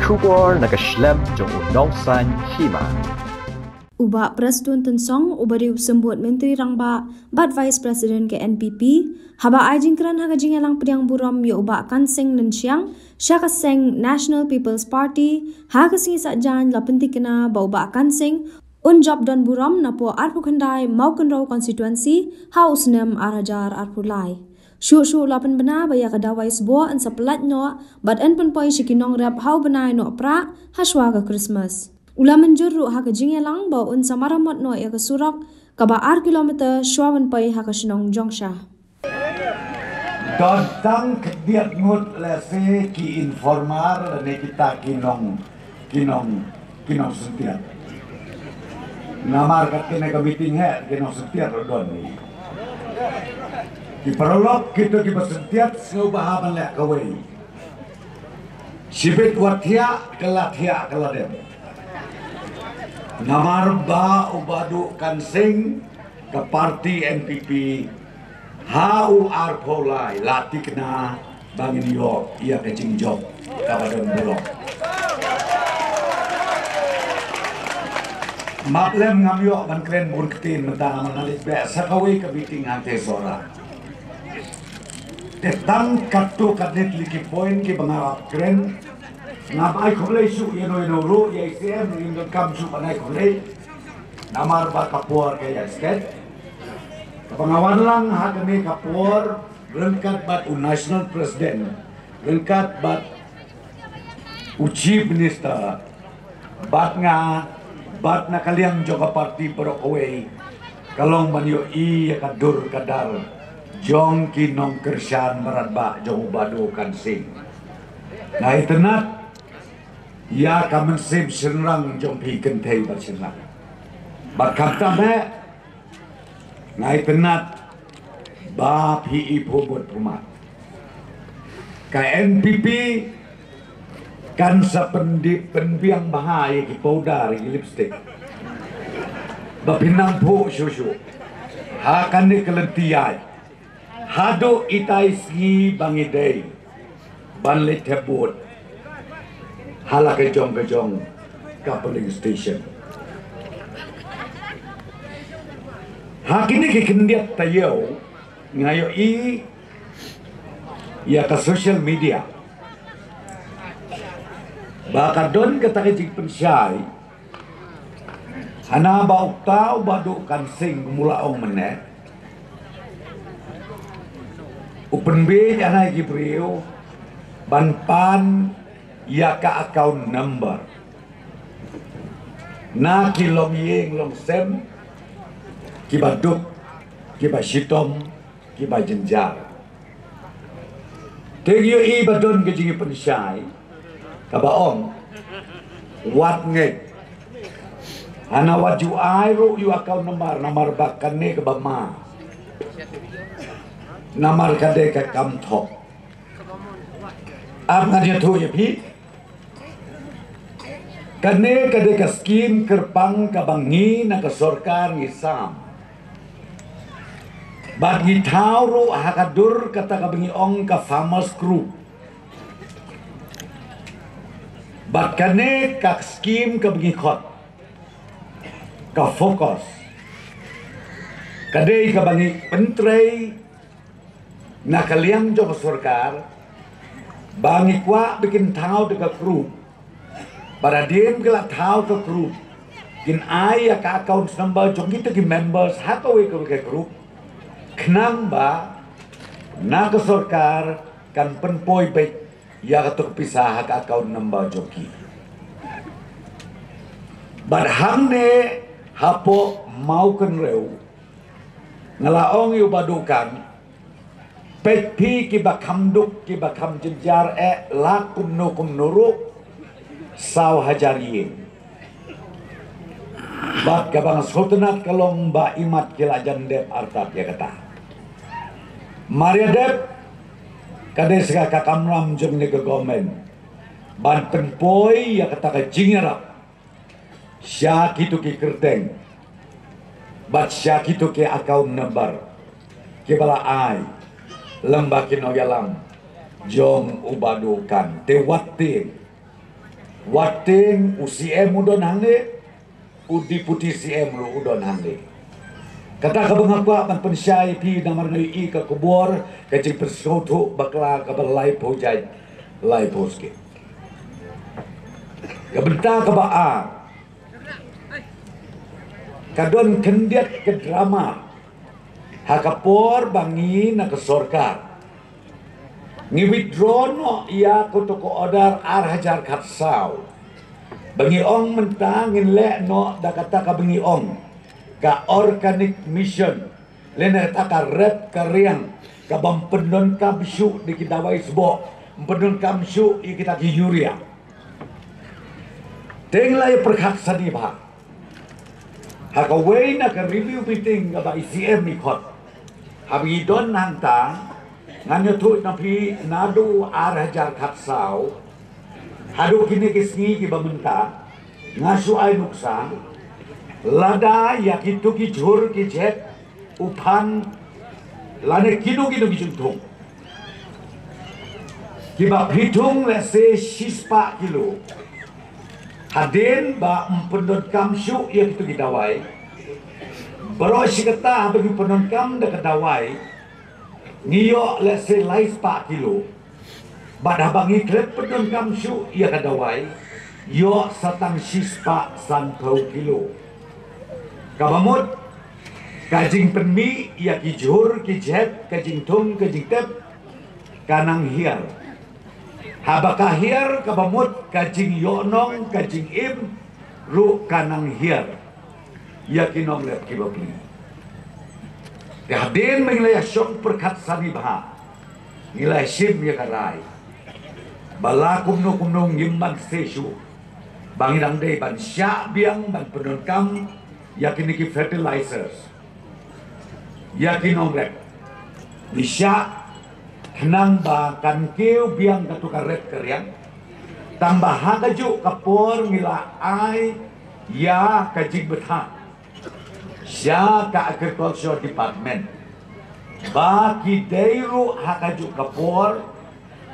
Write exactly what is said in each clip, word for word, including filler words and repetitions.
Khubor na ka shlem jong u nongsan hima. U Bah Prestone Tynsong, uba dei u symbud Myntri Rangbah bad Vice President ka N P P, haba ai jingkren ha ka jingïalang pdiang burom ïa u Bah Kan Singh Nyinshiang sha ka seng National People's Party ha ka sngi Saitjaiñ, la pynthikna ba u Bah Kan Singh un jop don burom napoh arphew khyndai Mawkynrew constituency ha u snem ar hajar arphew lai. Shuh shuh la pynbna ba ïa ka dawai sboh yn sa pyllait noh bad yn pynpoi sha ki nongrep ha u bnai Nohprah ha shuwa ka Christmas. U la mynjur ruh ha ka jingïalang ba un sa maramot noh ïa ka surok kaba ar kilometer shuwa ban poi ha ka shnong Jongsha. Don tang khyndiat ngut lehse ki informer lane kita ki nong, ki nong, ki nongsyntiat. Namar katne ka meeting hi ki nongsyntiat ruh don hi. Ki paralok kito kiba syntiat sngewbha ban leh kawei. Shibit wat thiah, ka la thiah ka la dem. Namar ba u Bah Duh Kan Singh ka parti N P P ha u arphew lai la thikna ba ngin ïoh ïa ka jingjop kaba don burom. Map lem ngam ïoh ban kren bun ktien mynta namar nga leit beh sa kawei ka meeting hangtei Sohra. Te tang katto katne tylli ki point kiba nga hap kren. Ngam ai khublei shuh ïa no ïa no ruh, ïa i C M ruh ngim donkam shuh ban ai khublei. Namar ba ka por ka ïaid stet. Kaba nga wan lang ha kane ka por ryngkat bad u National President, ryngkat bad u Chief Minister, bad nga, bad na ka liang jong ka parti baroh kawei, ka long ban ïohi ïa ka dur ka dar jong ki nongkyrshan mrad bah jong u Bah Duh Kan Singh. Nga itynnad ïa ka mynsiem shynrang jong phi kynthei bad shynrang. Bad khamtam eh, nga itynnad ba phi i phuh mut phuh mat. Ka N P P kan sa pyndi-, pynbiang bha ïa ki powder, ïa ki lipstick. Ba phin nang phuh shuh shuh ha kane ka lynti ïaid. Haduh itai sngi ba ngi dei ban leit thep vote ha la ka jong ka jong ka polling station. Ha kine ki khyndiat taïew nga ïohi ïa ka social media ba ka don kata ka jingpynshai. Hana ba uta u Bah Duh Kan Singh kum u la ong mynne, u pynbiej hana ïa ki briew ban pan ïa ka account number na ki longïing longsem kiba duk, kiba shitom, kiba jynjar. Te ngi ïohi ba don ka jingpynshai kaba ong, wat ngeit, hana wat ju ai ruh ïa u account number namar ba kane kaba ma, namar ka dei ka kam thok. Ap ngan ïathuh ïa phi. Kane ka dei ka skim kyrpang kaba ngi na ka sorkar ngi sam. Bad ngi thaw ruh ha ka dur kata kaba ngi ong ka farmers group. Bad kane ka skim kaba ngi khot, ka FOCUS, ka dei kaba ngi pyntrei na ka liang jong ka sorkar ba ngi kwah ba kin thaw da ka group. Bad hadien ba ki la thaw ka group, kin ai ïa ka account number jong kita ki members ha kawei kawei ka group, khnang ba na ka sorkar kan pynpoi beit ïa kato ka pisa ha ka account number jong ki. Bad hangne hapoh Mawkynrew, nga la ong ïa u Bah Duh Kan, peit phi kiba kham duk, kiba kham jynjar eh la kumno kumno ruh, saw hajar ïing. Bad kaba nga sngewtynnad ka long ba imat ki la jan dep artat ïa kata. Mar ïa dep, ka dei sa ka kamram jong kane ka government ban pynpoi ïa kata ka jingïarap sha kito ki kyrteng bad sha kito ki account number kiba la ai lyngba ki nongïalam jong u Bah Duh Kan. Te wat tieng, Wat tieng u C M u don hangne, u Deputy C M ruh u don hangne. Kata kaba nga kwah ban pynshai ïa phi namar nga ïohi ka khubor ka jingpynsngewthuh bakla kaba laiphew jait, laiphew skhem. Ka bynta kaba ar, ka don khyndiat ka drama ha ka por ba ngi na ka sorkar ngi withdraw noh ïa kato ka order ar hajar khatsaw. Ba ngi ong mynta ngin leh noh da kata kaba ngi ong ka organic mission, lane kata ka rep ka riang, kabym pyndonkam shuh da ki dawai sboh, ym pyndonkam shuh ïa kita ki urea. Te ngi la ïa pyrkhat sani bha. Ha kawei na ka review meeting kaba i C M i khot, haba ngi don hangta, ngan ïathuh na phi, naduh ar hajar khatsaw haduh kine ki sngi kiba mynta, nga shu ai nuksa, lada ïa kito ki jhur ki jhet, u phan, lane kino kino ki jingthung, kiba phi thung lehse shispah kilo, hadien ba ym pyndonkam shuh ïa kito ki dawai, baroh shi katta haba ngi pyndonkam da ka dawai, ngi ïoh lehse laispah kilo. Bad haba ngi khlem pyndonkam shuh ïa ka dawai, ïoh sa tang shispah sanphew kilo. Kaba mut, ka jingpynmih ïa ki jhur ki jhet, ka jingthung ka jingtep, ka nang hiar. Haba ka hiar, kaba mut ka jingïohnong ka jingim ruh ka nang hiar ïa ki nongrep kiba pli. Te hadien ba ngi la ïa shong pyrkhat sani bha, ngi la ïa shim ïa ka rai ba la kumno kumno ngim banse shuh ba ngi dang dei ban shah biang ban pyndonkam ïa kine ki fertilizers, ïa ki nongrep. Ngi shah khnang ba kan kiew biang kato ka rep ka riang. Tang ba ha kajuh ka por ngi la ai ïa ka jingbthah sha ka Agriculture Department ba ki dei ruh ha kajuh ka por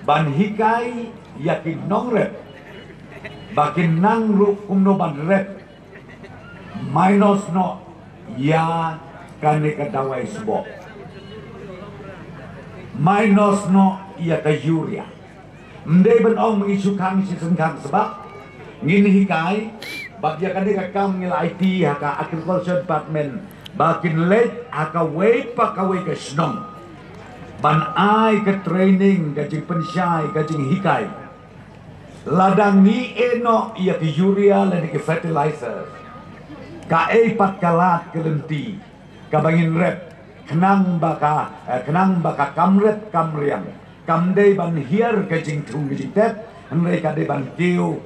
ban hikai ïa ki nongrep ba kin nang ruh kumno ban rep, minus noh ïa kane ka dawai sboh, minus noh ïa ka urea. Ym dei ban ong ba ngi shu khang shisien khang sbak, ngin hikai. Bad ïa kane ka kam ngi la aiti ha ka Agriculture Department ba kin leit ha kawei pa kawei ka shnong ban ai ka training, ka jingpynshai, ka jinghikai. Lada ngi eh noh ïa ki urea lane ki fertilizer, kaei pat ka lad ka lynti kaba ngin rep khnang ba ka, eh, khnang ba ka kam rep kam riang kam dei ban hiar ka jingthung ka jingtep, hynrei ka dei ban kiew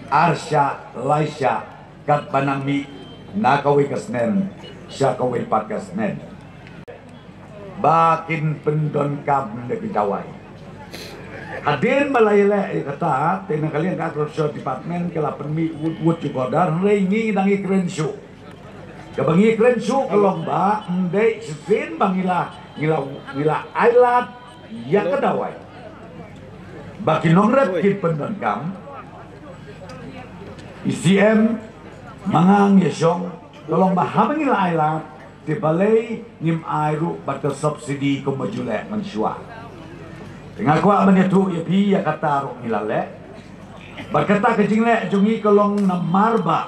arshah laishah katba nang mih na kawei ka snem sha kawei pat ka snem. Ba kin pyndonkam da ki dawai. Hadien ba la ïaleh ïa kata, te na ka liang ka Agriculture Department ka la pynmih wut wut ki order, hynrei ngi dang ïakren shuh. Kaba ngi kren shuh ka long ba ym dei shisien ba ngi la, ngi la, ngi la ailad ïa ka dawai ba ki nongrep kin pyndonkam. I C M, ma nga ngi shong, ka long ba haba ngi la ailad, te balei ngim ai ruh bad ka subsidy kumba ju leh mynshuwa. Te nga kwah ban ïathuh ïa phi, ïa kata ruh ngi la leh. Bad kata ka jingleh jong ngi ka long namar ba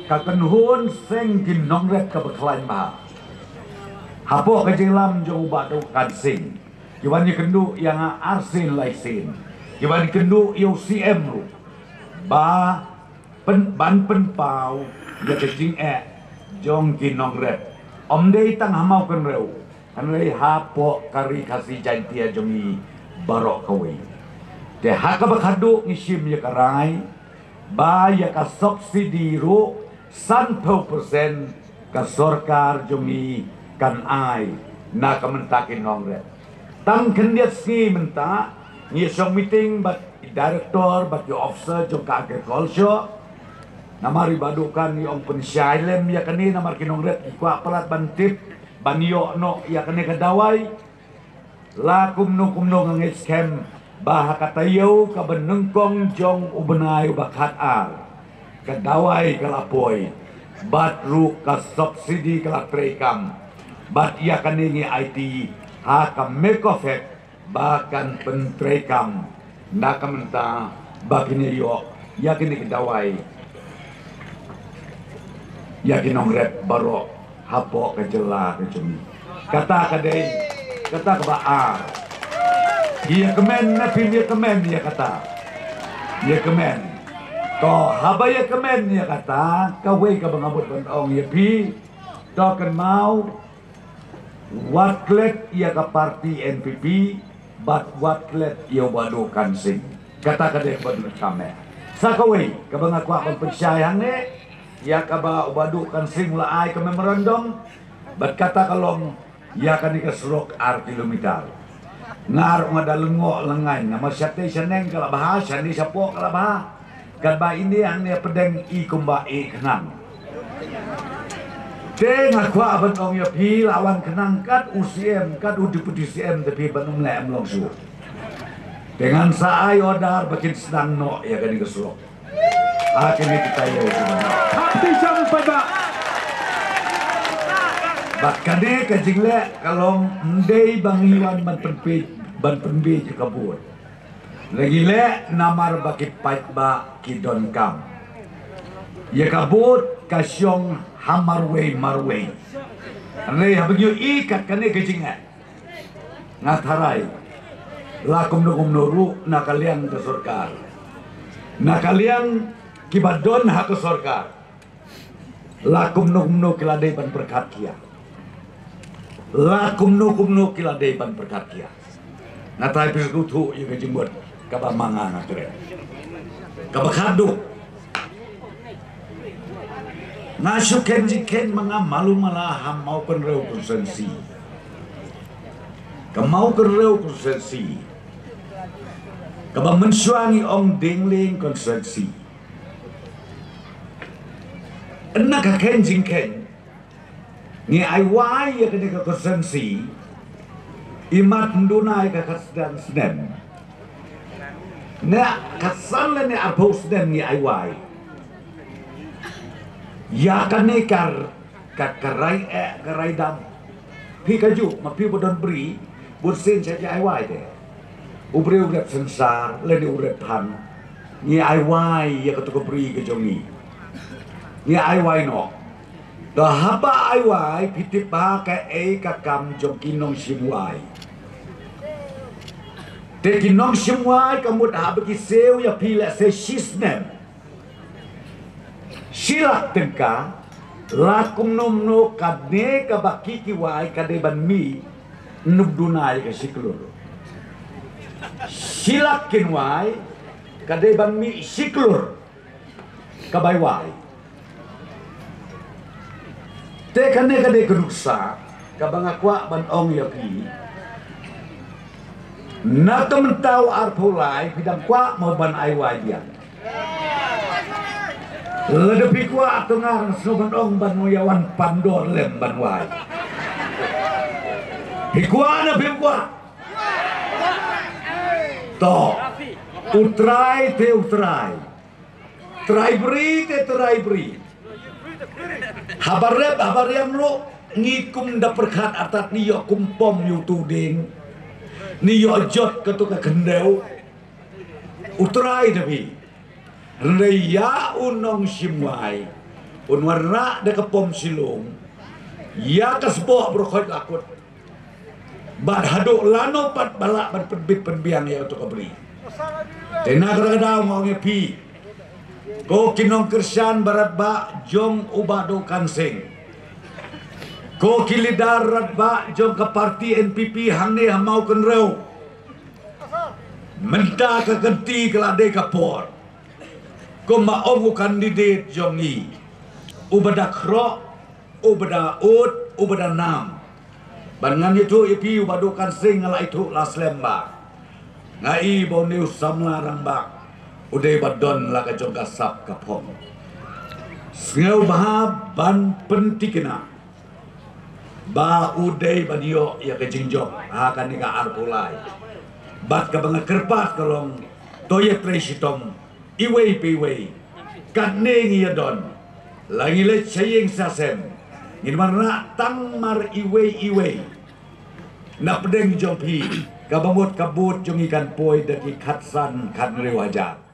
ka kynhun seng ki nongrep kaba khlaiñ bha hapoh ka jingïalam jong u Bah Dohkan Sing, ki wan ïakynduh ïa nga arsien laisien, ki wan ïakynduh ïa u C M ruh ba pyn, ban pynpaw ïa ka jingeh jong ki nongrep. Ym dei tang ha Mawkynrew, hynrei hapoh ka Ri Khasi Jaiñtia jong ngi baroh kawei. Te ha kaba khatduh ngi shim ïa ka rai ba ïa ka subsidy ruh sanphew percent ka sorkar jong ngi kan ai na ka bynta ki nongrep. Tang khyndiat sngi mynta ngi shong meeting bad i director bad i officer jong ka agriculture. Namar i Bah Dohkan i ong pynshai lem ïa kane namar ki nongrep ki kwah palat ban tip ban ïoh noh ïa kane ka dawai. La kumno kumno nga ngeit skhem ba ha ka taïew kaba nyngkong jong u bnai uba khatar, ka dawai ka la poi, bad ruh ka subsidy ka la treikam, bad ïa kane ngi aiti ha ka MUFG ba kan pyntreikam na ka bynta ba kin ïoh ïa kine ki dawai ïa ki nongrep baroh hapoh ka jylla ka jong ngi. Kata ka dei kata kaba ar. Ïa kmen na phi, ïa kmen ïa kata. Ïa kmen. To haba ïa kmen ïa kata, kawei kaba nga mut ban ong ïa phi. To kynmaw, wat klet ïa ka parti NPP, bad wat klet ïa u Bah Duh Kan Sing. Kata ka dei kaba dei ka me. Sa kawei kaba nga kwah ban pynshai hangne, ïa kaba u Bah Duh Kan Sing u la ai ka memorandum, bad kata ka long ïa kane ka surok ar kilometer. Nga ruh nga da lyngngoh lyngngai, namar shatei shaneng ka la bha, shane shapoh ka la bha. Katba ine hangne pdeng i kumba i khnang. Te nga kwah ban ong ïa phi, la wan khnang kat u CM, kat u Deputy CM, te phi ban ym leh ym long shuh. Te ngan sa ai order ba kin sdang noh ïa kane ka surok. Ha kine ki taïew kiba ngi. Hap ti sham paidbah. Bad kane ka jingleh ka long ym dei ba ngi wan ban pynpeit, ban pynbeit ïa ka vote. Lagi leh namar ba ki paidbah ki donkam. Ïa ka vote ka shong ha marwei marwei. Hynrei haba ngi ïohi kat kane ka jingeh, nga tharai la kumno kumno ruh na ka liang ka sorkar, na ka liang kiba don ha ka sorkar, la kumno kumno ki la dei ban pyrkhat khia. La kumno kumno ki la dei ban pyrkhat khia. Nga tharai phi sngewthuh ïa ka jingmut kaba ma nga nga kren. Kaba khatduh, nga shu khein jingkhein ma nga malu mala ha Mawkynrew constituency. Ka Mawkynrew constituency, kaba mynshuwa ngi ong Dieñleng constituency. Ynda ka khein jingkhein, ngi ai wai ïa kane ka constituency, imat ym duna ïa ka khatsan snem. Ne khatsan lane arphew snem ngi ai wai ïa kane ka, ka, ka rai eh, ka rai dam. Phi kajuh, ma phi ba don bri, bun sien sha ki ai wai te. U briew u rep synsar lane u rep phan, ngi ai wai ïa kato ka bri ka jong ngi. Ngi ai wai noh. Te haba ai wai, phi tip ba kaei ka kam jong ki nongshim wai. Te ki nongshim wai ka mut haba ki siew ïa phi lehse shi snem, shi lak tyngka, la kumno kumno kane kaba ki ki wai ka dei ban mih, ym duna ïa ka shi klur. Shi lak kin wai, ka dei ban mih shi klur ka bai wai. Te kane ka dei ka nuksa kaba nga kwah ban ong ïa phi. Na ka mynta u arphew lai phi dang kwah mo ban ai wai biang? Lada phi kwah to nga sngew ban ong ban ïa wan pandor lem ban wai. Phi kwah ne phim kwah? To, u trai te u trai. Trai bri te trai bri. Haba rep haba riam ruh ngi kum da pyrkhat artat ngi ïoh kum pom ïa utu u dieng. Ngi ïoh jot kato ka khyndew. U trai da phi. Hynrei ïa u nongshim wai un wanrah da ka pom shilung, ïa ka sboh baroh khoit la kut. Bad haduh lano pat ba lah ban pynbit pynbiang ïa kato ka bri. Te na kata ka daw nga ong ïa phi, ko ki nongkyrshan baratbah jong u Bah Duh Kan Sing, ko ki leader ratbah jong ka parti NPP hangne ha Mawkynrew, mynta ka kynti ka la dei ka por. Kumba ong u candidate jong ngi, uba da khroh, uba da ud, uba da nam. Ban ngan ïathuh ïa phi, u Bah Duh Kan Sing nga la ithuh la slem bha. Nga i ba une u samla rangbah u dei ba don la ka jong ka sap ka phong. Sngewbha ban pynthikna ba u dei ban ïoh ïa ka jingjop ha kane ka arphew lai. Bad kaba nga kyrpad ka long, to ïatrei shitom iwei pa iwei. Katne ngi ïadon, la ngi leit sha ïing sha sem, ngin wanrah tang mar iwei iwei. Na pdeng jong phi, kaba mut ka vote jong ngi kan poi da ki khatsan khathynriew hajar.